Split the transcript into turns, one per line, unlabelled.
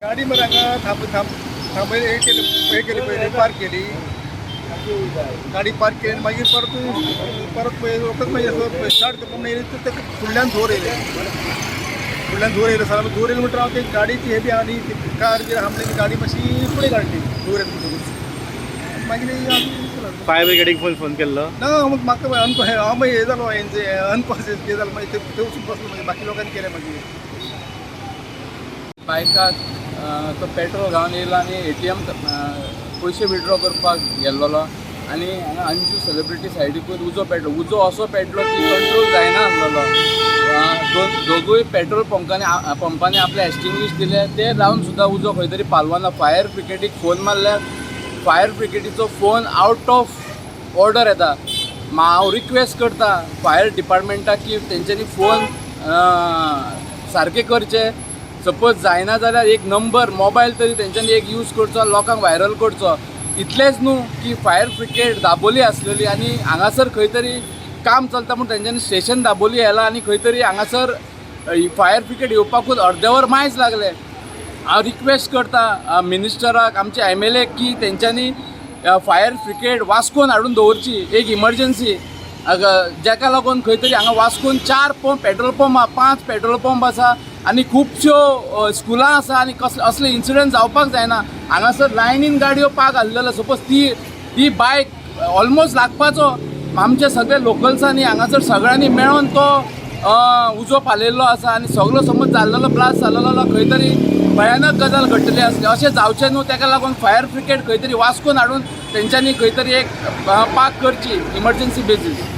गाडी मरे हांगा थांब थांब थांबयली, हे केली, हे केली, पयली पार्क केली गाडी. पार्क केली आनी मागीर परत परत पळय रोखडोच मागीर असो स्टार्ट करता म्हणून येयले तर ताका फुडल्यान जोर येयले. फुडल्यान जोर येयलो सर. जोर येयलो म्हणटा हांव ते गाडीची हे बी आहा न्ही, ती कार बी आहा म्हणल्यार ती गाडी मातशी फुडें काडली जोर येता म्हणटकूच. मागीर आमी
फायर ब्रिगेडीक फोन फोन केल्लो?
ना, मग म्हाका हांव मागीर हे जालो, अनकॉन्शियस कितें जालें. मागीर थंय वचून बसलो. मागीर बाकी लोकांनी केलें मागीर.
बायकाक तो पेट्रोल घालून येयलो आनी एटीएम पयशे विड्रॉ करपाक गेल्लोलो आनी हांगा अंजू सेलिब्रिटी सायडीकूच उजो पेटलो. उजो असो पेटलो की कंट्रोल जायना आसलेलो. दोन दोगूय पेट्रोल पंपांनी पंपांनी आपले एक्सटिंग्विश दिले, ते रावन सुद्दां उजो खंय तरी पालवना. फायर ब्रिगेडीक फोन मारल्यार फायर ब्रिगेडीचो फोन आवट ऑफ ऑर्डर येता. हांव रिक्वेस्ट करता फायर डिपार्टमेंटाक की तेंच्यांनी फोन सारके करचे. सपोज जायना जाल्यार एक नंबर मोबायल तरी तेंच्यांनी एक यूज करचो, लोकांक व्हायरल करचो. इतलेंच न्हू की फायर ब्रिगेड दाबोली आसलेली आनी हांगासर खंय तरी काम चलता म्हूण तेंच्यांनी स्टेशन दाबोली व्हेलां आनी खंय तरी हांगासर फायर ब्रिगेड येवपाकूच अर्दें वर मायज लागलें. हांव रिक्वेस्ट करता मिनिस्टराक, आमचे एमएलए की तेंच्यांनी फायर ब्रिगेड वास्कोन हाडून दवरची एक इमर्जन्सी, जाका लागून खंय तरी हांगा वास्कोन चार पंप, पेट्रोल पंप आहा, पांच पेट्रोल पंप आसा आनी खुबश्यो स्कुलां आसा आनी कसले असले इन्सिडंट जावपाक जायना. हांगासर लायनीन गाडयो पार्क आसलेलो, सपोज ती ती बायक ऑलमोस्ट लागपाचो. आमचे सगळे लोकल्सांनी हांगासर सगळ्यांनी मेळोन तो उजो पालयल्लो आसा आनी सगलो समज जाल्लेलो ब्लास्ट जाल्लेलो, खंय तरी भयानक गजाल घडटली आसली. अशें जावचें न्हू, ताका लागून फायर ब्रिगेड खंय तरी वास्कोन हाडून तेंच्यांनी खंय तरी एक पार्क करची इमर्जन्सी बेजीस.